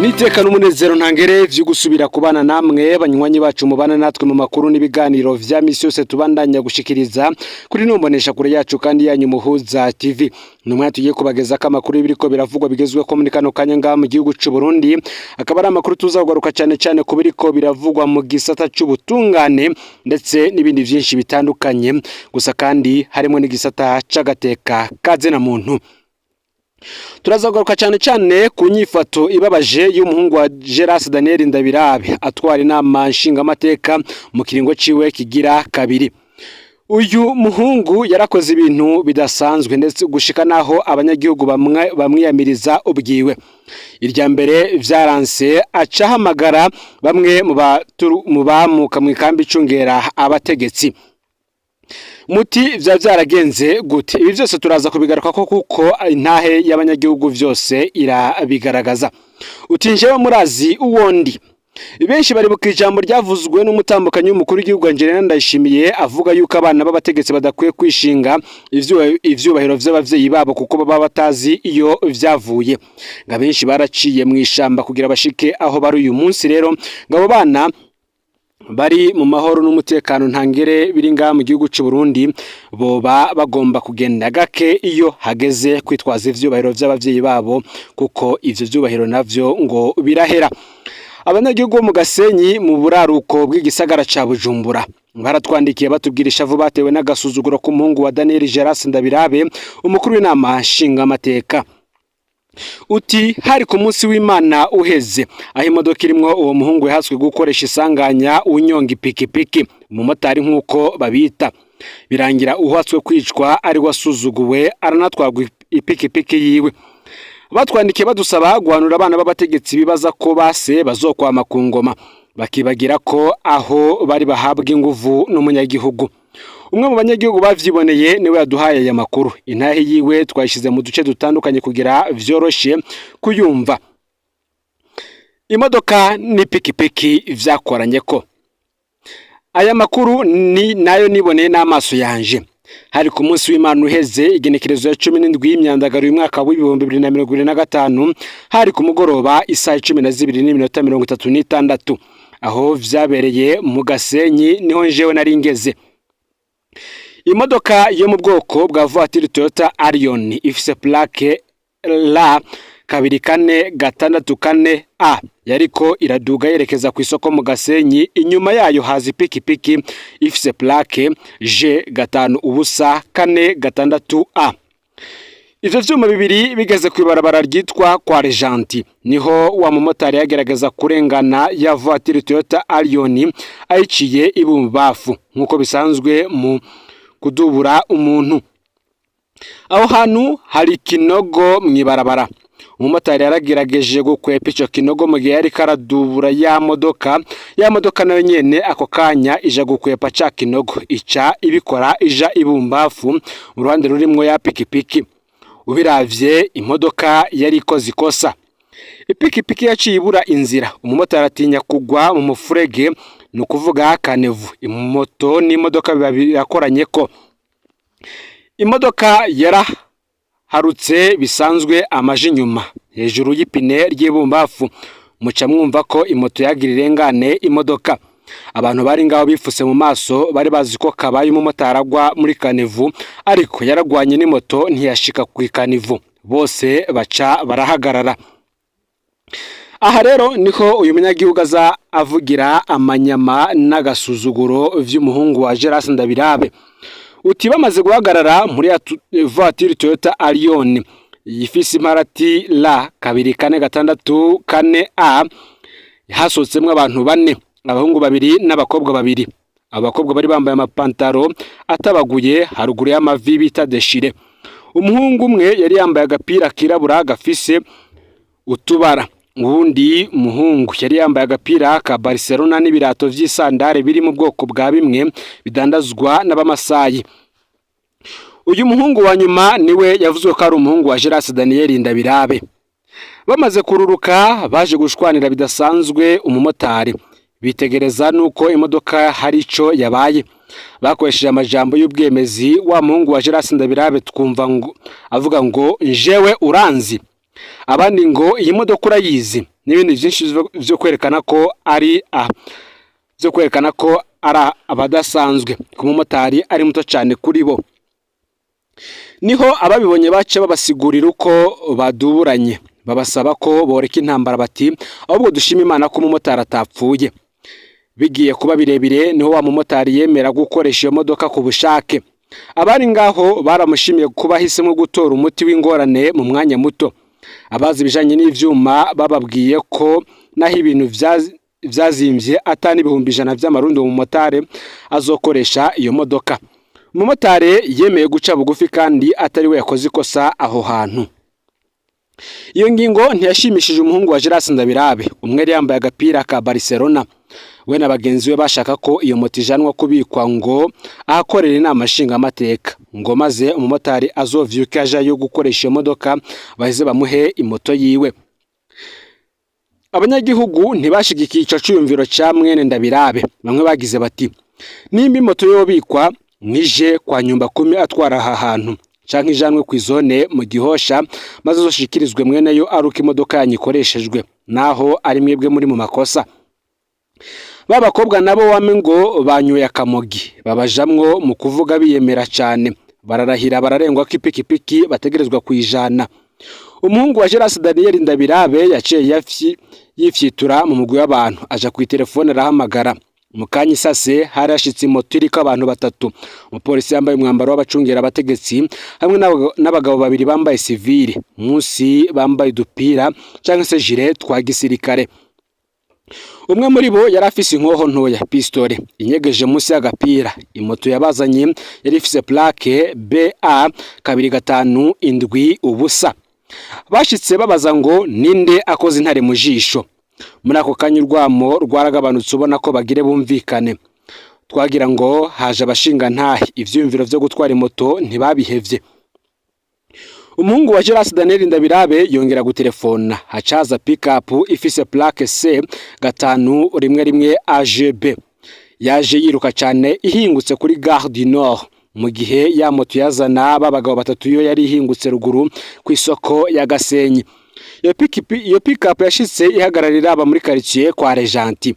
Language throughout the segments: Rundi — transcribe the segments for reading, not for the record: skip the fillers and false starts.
Niteka n'umunezero ntangere vyo gusubira kubana namwe, banywanyi bacu mubana natwe mu makuru n'ibiganiro vya misi yose tubandanya gushikiriza kuri nombonesha kure yacu kandi yanyu Muhuza TV. Numwe tugiye kubageza ko amakuru y'ibiriko biravugwa bigezweho ko muri kano kanya ngaha mu gihugu c'u Burundi, akaba ari amakuru tuzagaruka cyane cyane ku biriko biravugwa mu gisata c'ubutungane ndetse n'ibindi vyinshi bitandukanye, gusa kandi harimo n'igisata c'agateka kazina muntu. Turazagaruka cyane cyane ku nyifato ibabaje y'umuhungu wa Geras Daniel Ndabirabe atwara inama nshingamateka mu kiringo ciwe kigira kabiri. Uyu muhungu yarakoze ibintu bidasanzwe, ndetse gushika naho abanyagihugu bamwe bamwiyamiriza ubwiwe. Irya mbere vyaranse, aca ahamagara bamwe mu bamuka mu ikambi icungera abategetsi. Muti vya vyaragenze gute? Ibi vyose turaza kubigaruka ko, kuko intahe y'abanyagihugu vyose irabigaragaza. Uti njewe murazi uwondi. Benshi baribuka ijambo ryavuzwe n'umutambukanyi w'umukuru w'igihugu Angelina Ndayishimiye, avuga yuko abana b'abategetsi badakwiye kwishinga ivyubahiro vy'abavyeyi babo, kuko baba batazi iyo vyavuye. Ngo abenshi baraciye mu ishamba kugira bashike aho bari uyu munsi. Rero ngo abo bana bari mu mahoro n'umutekano ntangere biri ngaha mu gihugu c'u Burundi boba bagomba kugenda gake iyo hageze kwitwaza ivyubahiro vy'abavyeyi babo, kuko ivyo vyubahiro navyo ngo birahera. Abanyagihugu bo mu Gasenyi, mu buraruko bw'igisagara ca Bujumbura, baratwandikiye batubwira ishavu batewe n'agasuzuguro k'umuhungu wa Daniel Geras Ndabirabe, umukuru w'inama nshingamateka. Uti hari ku munsi w'Imana uheze, aho imodoka irimwo uwo muhungu yahatswe gukoresha isanganya unyonga ipikipiki, umumotari nk'uko babita, birangira uhatswe kwicwa ari wasuzuguwe, aranatwarwa ipikipiki yiwe. Batwandikiye badusaba guhanura abana b'abategetsi bibaza ko base bazokwama ku ngoma, bakibagira ko aho bari bahabwa inguvu n'umunyagihugu. Umwe mu banyagihugu bavyiboneye niwe yaduhaye aya makuru. Intahe yiwe twayishize mu duce dutandukanye kugira vyoroshe kuyumva. Imodoka n'ipikipiki vyakoranye ko. Aya makuru ni nayo niboneye n'amaso yanje. Hari ku munsi w'Imana uheze, igenekerezo ya 17 y'imyandagaro y'umwaka w'2025, hari ku mugoroba isaha 12:36. Aho vyabereye mu Gasenyi niho njewe nari ngeze. Imodoka yo mu bwoko bwa voiture Toyota Allion ifise plaque la 2464 A yariko iraduga yerekeza ku isoko mu Gasenyi. Inyuma yayo haza ipikipiki ifise plaque G 5046 A. Ivyo vyuma bibiri bigeze kw'ibarabara ryitwa kwa Rejanti, niho wa mumotari yagerageza kurengana ya voiture Toyota Allion ayiciye ibumbafu, nk'uko bisanzwe mu kudubura umuntu. Aho hantu hari ikinogo mw'ibarabara. Umumotari yaragerageje gukwepa ico kinogo mu gihe yariko aradubura ya modoka. Ya modoka nayo nyene ako kanya ija gukwepa ca kinogo, ica ibikora ija ibumbafu mu ruhande rurimwo ya pikipiki. Ubiravye, imodoka yari ikoze ikosa. Ipikipiki yaciye ibura inzira, umumotari atinya kugwa mu mufurege, ni ukuvuga caniveau. Imoto n'imodoka biba birakoranye ko imodoka yaraharutse bisanzwe amaje inyuma hejuru y'ipine ry'ibumbafu. Muca mwumva ko imoto yagira irengane imodoka. Abantu bari ngaho bifuse mu maso, bari bazi ko kabaye umumotari agwa muri caniveau, ariko yaragwanye n'imoto ntiyashika ku caniveau, bose baca barahagarara. Aha rero niho uyu munyagihugu aza avugira amanyama n'agasuzuguro vy'umuhungu wa Geras Ndabirabe. Uti bamaze guhagarara muri ya voiture Toyota Allion ifise imparati la 2464 A hasohotsemwo abantu bane, abahungu babiri n'abakobwa babiri. Abakobwa bari bambaye amapantaro atabaguye haruguru y'amavi bita déchiré. Umuhungu umwe yari yambaye agapira kirabura gafise utubara, uwundi muhungu yari yambaye agapira ka Barcelona n'ibirato vy'isandare biri mu bwoko bwa bimwe bidandazwa n'abamasayi. Uyu muhungu wa nyuma niwe yavuzwe ko ari umuhungu wa Geras Daniel Ndabirabe. Bamaze kururuka, baje gushwanira bidasanzwe umumotari, bitegereza nuko imodoka hari ico yabaye. Bakoresheje amajambo y'ubwemezi. Wa muhungu wa Geras Ndabirabe twumva ngo avuga ngo: "Njewe uranzi." Abandi ngo iyi modoka urayizi, n'ibindi vyinshi vyo kwerekana ko ari vyo kwerekana ko ari abadasanzwe ku mumotari ari muto cyane kuri bo. Niho ababibonye bace babasigurira uko baduburanye, babasaba ko boreka intambara, bati ahubwo dushima Imana ko umumotari atapfuye. Bigiye kuba birebire, niho wa mumotari yemera gukoresha iyo modoka ku bushake. Abari ngaho baramushimiye kuba ahisemo gutora umuti w'ingorane mu mwanya muto. Abazi ibijanye n'ivyuma bababwiye ko naho ibintu vyazimvye ata n'100,000 vy'amarundi uwo mumotari azokoresha iyo modoka. Umumotari yemeye guca bugufi kandi atari we yakoze ikosa aho hantu. Iyo ngingo ntiyashimishije umuhungu wa Gerard Ndabirabe, umwe yari yambaye agapira ka Barcelona. We na bagenzi be bashaka ko iyo moto ijanwa kubikwa ngo ahakorera inama nshingamateka, ngo maze umumotari azovyuke ajayo gukoresha iyo modoka, baheze bamuhe imoto yiwe. Abanyagihugu ntibashigikiye ico ciyumviro ca mwene Ndabirabe. Bamwe bagize bati nimba imoto yobikwa nije kwa nyumba kumi atwara aha hantu, canke ijanwe kw'izone mu Gihosha, maze azoshikirizwe mwene yo ari uko imodoka yanyu ikoreshejwe, naho ari mwebwe muri mu makosa. Ba bakobwa nabo wame ngo banyoye akamogi, babajamwo mu kuvuga biyemera cane, bararahira bararengwa ko ipikipiki bategerezwa kuyijana. Umuhungu wa Gerard Daniel Ndabirabe yaciye yifyitura mu mugwi w'abantu, aja kw'itelefone arahamagara. Mu kanya isase hari hashitse imoto iriko abantu batatu: umupolisi yambaye umwambaro w'abacungera abategetsi, hamwe n'abagabo babiri bambaye sivile, munsi bambaye udupira canke se gilet twa gisirikare. Umwe muri bo yari afise inkoho ntoya, pistolet, inyegeje munsi y'agapira. Imoto yabazanye yari ifise plaque BA 2570. Bashitse babaza ngo ninde akoze intare mu jisho. Muri ako kanya urwamo rwaragabanutse, ubona ko bagire bumvikane. Twagira ngo haje abashingantahe, ivyiyumviro vyo gutwara imoto ntibabihevye. Umuhungu wa Gerard Daniel Ndabirabe yongera gutelefona, hacaza pick-up ifise plaque C 511 AGB. Yaje yiruka cyane ihingutse kuri Gare du Nord, mu gihe ya moto yazana babagabo batatu yo yari ihingutse ruguru ku isoko ya Gasenyi. Iyo pick-up yashitse ihagararira aba muri quartier kwa Rejanti.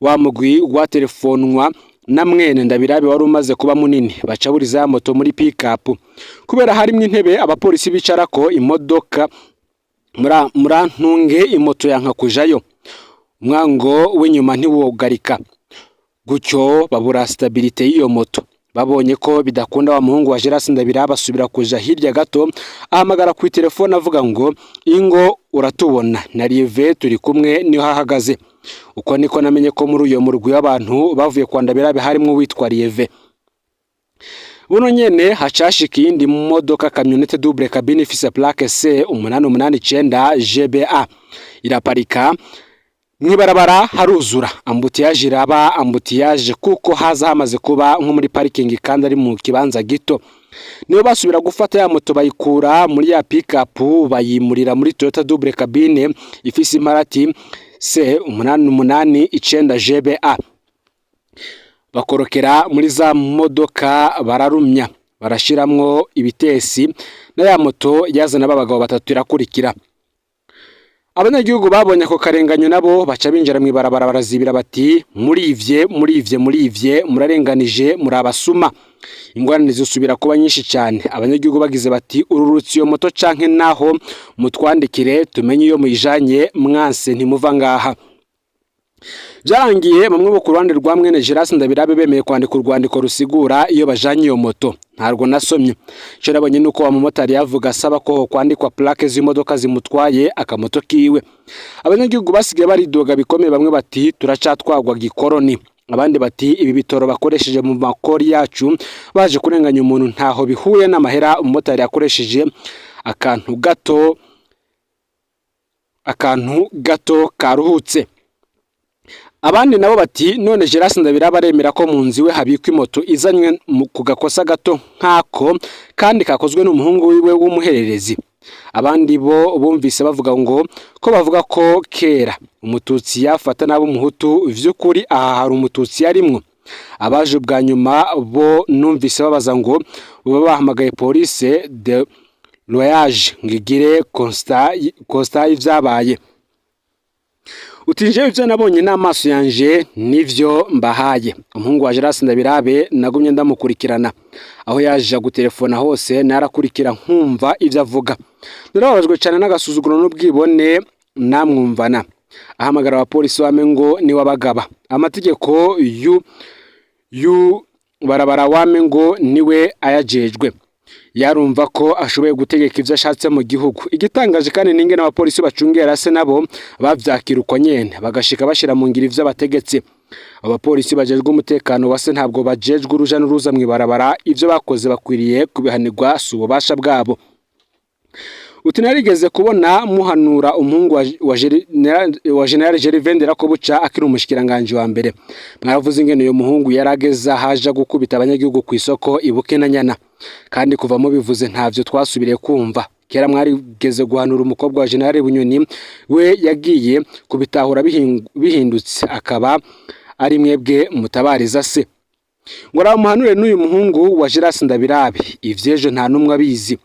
Wa mugwi wa telefonwa na mwene Ndabirabe wari umaze kuba munini, baca buriza ya moto muri pick-up kubera harimwo intebe abapolisi bicarako. Imodoka murantunge, imoto yanka kujayo, umwango w'inyuma ntiwogarika gutyo, babura stabilité y'iyo moto. Babonye ko bidakunda, wa muhungu wa Gerard Ndabirabe asubira kuja hirya gato, ahamagara ku telefone avuga ngo ingo uratubona na Rive turi kumwe niho ahagaze. Uko niko namenye ko muri uyo murwi w'abantu bavuye kwa Ndabirabe harimwo uwitwa Rieve. Buno nyene hacashika iyindi modoka, camionnette double cabine ifise plaque C 889 GBA, iraparika mw'ibarabara, haruzura embouteillage, iraba embouteillage kuko haza hamaze kuba nko muri parking kandi ari mu kibanza gito. Niyo basubira gufata ya moto, bayikura muri ya pick-up, bayimurira muri Toyota double cabine ifise imparati C 889 GBA, bakorokera muri za modoka, bararumya, barashiramwo ibitesi, na ya moto yazana b'abagabo batatu irakurikira. Abanyagihugu babonye ako karenganyo nabo baca binjira mw'ibarabara, barazibira, bati murivye, murivye, murivye, murarenganije, muri abasuma. Ingorane zisubira kuba nyinshi cyane. Abanyagihugu bagize bati ururutse iyo moto canke naho mutwandikire tumenye iyo muyijanye, mwanse ntimuva ngaha. Byarangiye bamwe bo ku ruhande rwa mwene Gerard Ndabirabe bemeye kwandika urwandiko rusigura iyo bajanye iyo moto. Ntarwo nasomye. Icyo nabonye nuko wa mumotari yavuga asaba ko kwandikwa plaque z'imodoka zimutwaye akamoto kiwe. Abanyagihugu basigaye baridoga bikomeye. Bamwe bati turacatwagwa gikoroni, abandi bati ibi bitoro bakoresheje mu makori yacu baje kurenganya umuntu ntaho bihuye n'amahera umumotari yakoresheje. Akantu gato karuhutse. Abandi nabo bati none Gerard Ndabiraba aremera ko mu nzu iwe habikwa imoto izanywe ku gakosa gato nk'ako kandi kakozwe n'umuhungu wiwe w'umuhererezi? Abandi bo bumvise bavuga ngo ko bavuga ko kera umututsi yafata nabi umuhutu, vy'ukuri aha hari umututsi yarimwo? Abaje ubwa nyuma bo numvise babaza ngo baba bahamagaye police de Loyage ngo igire constat y'ivyabaye. Uti jewe ivyo nabonye n'amaso yanje nivyo mbahaye. Umuhungu wa Gerasi Ndabirabe nagumye ndamukurikirana, aho yaje gutelefona hose narakurikira nkumva ivyo avuga. Narababajwe cane n'agasuzuguro n'ubwibone namwumvana ahamagara abapolisi wame ngo niwe abagaba amategeko yu barabara, wame ngo niwe ayajejwe. Yarumva ko ashoboye gutegeka ivyo ashatse mu gihugu. Igitangaje kandi n'ingene abapolisi bacungera se nabo bavyakira uko nyene, bagashika bashira mu ngiro ivyo abategetsi. Abapolisi bajejwe umutekano wa se, ntabwo bajejwe uruja n'uruza mw'ibarabara. Ivyo bakoze bakwiriye kubihanirwa, si ububasha bwabo. Uti narigeze kubona muhanura umuhungu wa General Gervais Nderakobuca akiri umushikiranganje wa mbere. Mwaravuze ingene uyo muhungu yarageza haja gukubita abanyagihugu ku isoko ibuke na nyana, kandi kuva mubivuze ntavyo twasubiriye kumva. Kera mwarigeze guhanura umukobwa wa General Bunyoni, we yagiye kubitahura bihindutse, akaba ari mwebwe mutabariza se. Ngo aramuhanure n'uyu muhungu wa Gerasi Ndabirabe, ivy'ejo nta n'umwe abizi.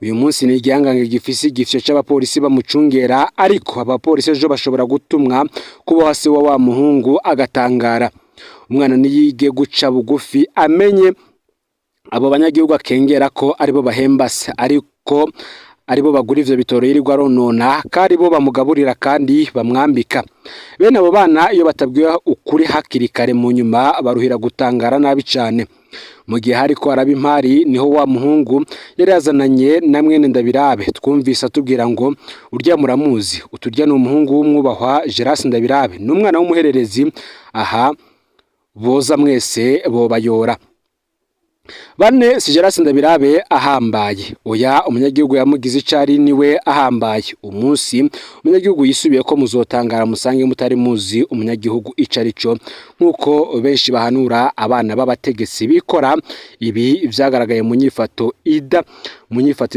Uyu munsi ni igihangange gifise igifyo c'abapolisi bamucungera, ariko abapolisi ejo bashobora gutumwa kuboha se wa muhungu agatangara. Umwana niyige guca bugufi, amenye abo banyagihugu akengera ko aribo bahemba se, ariko aribo bagura ivyo bitoro yirirwa aronona, ko aribo bamugaburira kandi bamwambika. Bene abo bana iyo batabwiwe ukuri hakiri kare, mu nyuma baruhira gutangara nabi cane. Mu gihe hariko haraba impari, niho wa muhungu yari yazananye na mwene Ndabirabe twumvise atubwira ngo urya muramuzi, uturya ni umuhungu w'umwubahwa Gerasi Ndabirabe, ni umwana w'umuhererezi, aha boza mwese bobayora bane. Si Gerasi Ndabirabe ahambaye, oya, umunyagihugu yamugize icari niwe ahambaye. Umunsi umunyagihugu yisubiye ko muzotangara musange mutari muzi umunyagihugu ico ari co, nk'uko benshi bahanura abana b'abategetsi bikora. Ibi vyagaragaye mu nyifato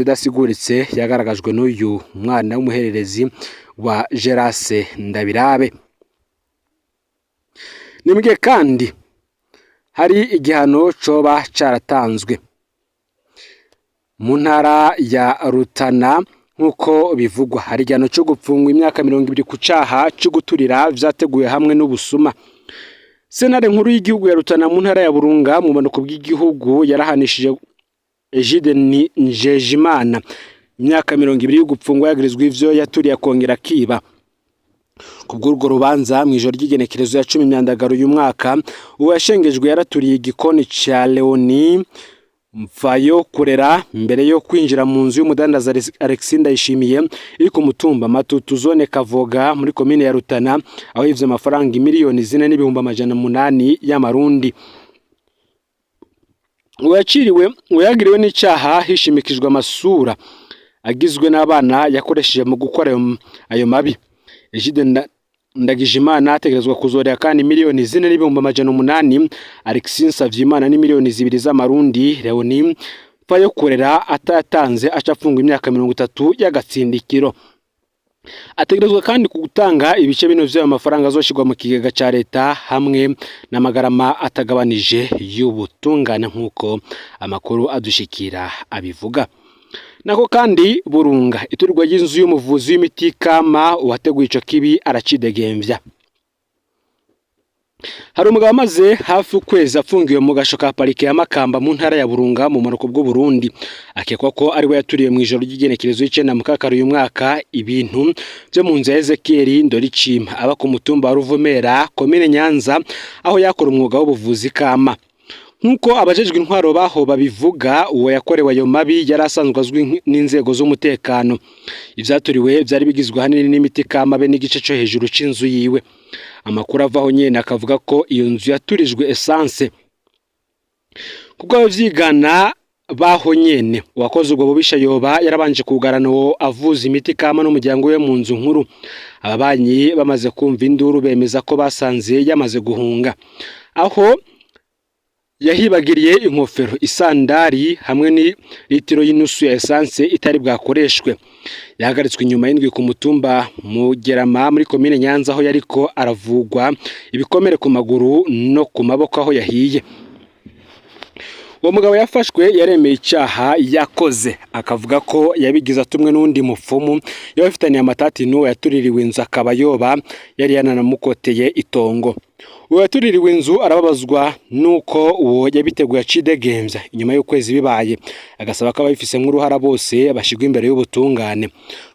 idasiguritse yagaragajwe n'uyu mwana w'umuhererezi wa Gerase Ndabirabe. Nimbwiye kandi hari igihano coba caratanzwe mu ntara ya Rutana. Nk'uko bivugwa, hari igihano cyo gupfungwa imyaka 20 ku caha co guturira vyateguwe hamwe n'ubusuma. Sentare nkuru y'igihugu ya Rutana mu ntara ya Burunga mu bumanuko bw'igihugu yarahanishije Egide Njejimana imyaka 20 yo gupfungwa, yagirizwa ivyo yaturiye akongera akiba. Kubw'urwo rubanza, mw'ijoro ry'igenekerezo ya 10 Myandagaro uyu mwaka, uwo yashengejwe yaraturiye igikoni ca Leonie Mvayo kurera mbere yo kwinjira mu nzu y'umudandaza Alexis Ndayishimiye iri ku mutumba Matutu, zone Kavoga, muri komine ya Rutana, aho yivye amafaranga 4,800,000 y'amarundi. Uwaciriwe uwagiriwe n'icaha hishimikijwe amasura agizwe n'abana yakoresheje mu gukora ayo mabi. Egide Ndagijimana ategerezwa kuzorera kandi 4,800,000, Alexis Nsavyimana ni 2,000,000 z'amarundi. Leonie Mfayokurera atatanze aca afungwa imyaka 30 y'agatsindikiro. Ategerezwa kandi gutanga ibice bino vy'ayo mafaranga azoshirwa mu kigega ca leta hamwe n'amagarama atagabanije y'ubutungane, nk'uko amakuru adushikira abivuga. Nako kandi Burunga, iturirwa ry'inzu y'umuvuzi w'imiti kama, uwateguye ico kibi aracidegemvya. Hari umugabo amaze hafi ukwezi afungiwe mu gasho ka parike ya Makamba mu ntara ya Burunga mu bumanuko bw'Uburundi, akekwa ko ari we yaturiye mu ijoro ry'igenekerezo y'icenda Mukakaro uyu mwaka ibintu vyo mu nzu ya Ezekiel Ndoricima aba ku mutumba wa Ruvumera, komine Nyanza, aho yakora umwuga w'ubuvuzi kama. Nk'uko abajejwe intwaro baho babivuga, uwo yakorewe ayo mabi yari asanzwe azwi n'inzego z'umutekano. Ivyaturiwe vyari bigizwe ahanini n'imiti kama be n'igice co hejuru c'inzu yiwe. Amakuru avaho nyene akavuga ko iyo nzu yaturijwe essence. Kubwo abavyigana baho nyene, uwakoze ubwo bubisha yoba yarabanje kugarana uwo avuza imiti kama n'umuryango we mu nzu nkuru. Ababanyi bamaze kumva induru bemeza ko basanze yamaze guhunga, aho yahibagiriye inkofero, isandari hamwe n'ilitiro y'inusu ya essence itari bwakoreshwe. Yahagaritswe inyuma y'indwi ku mutumba Mugerama muri komine Nyanza, aho yariko aravugwa ibikomere ku maguru no ku maboko aho yahiye. Uwo mugabo yafashwe yaremeye icaha yakoze, akavuga ko yabigize atumwe n'undi mupfumu yaba afitaniye amatati n'uwo yatuririwe inzu, akaba yoba yari yananamukoteye itongo. Uwo yatuririwe inzu arababazwa nuko uwo yabiteguye acidegembya inyuma y'ukwezi bibaye, agasaba ko ababifisemwo uruhara bose bashirwa imbere y'ubutungane.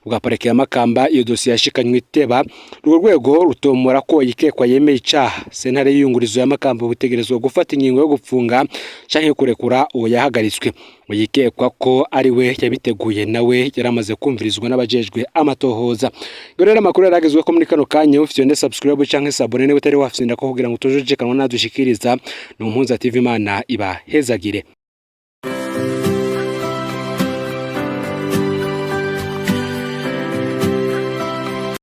Ubwa parike ya Makamba iyo dosiye yashikanywe iteba, urwo rwego rutomora ko yikekwa yemeye icaha. Sentare y'iyungurizo ya Makamba butegerezwa gufata ingingo yo gupfunga canke kurekura uwo yahagaritswe. Uyikekwa ko ari we yabiteguye nawe yaramaze kumvirizwa n'abajejwe amatohoza. Ngo rero amakuru yaragezwe ko muri kano kanya ufite subscribe canke s'abonner niba utari wafyonda ko kugira ngo utojojekanwa nadushikiriza. Ni Umuhuza TV, Imana ibahezagire.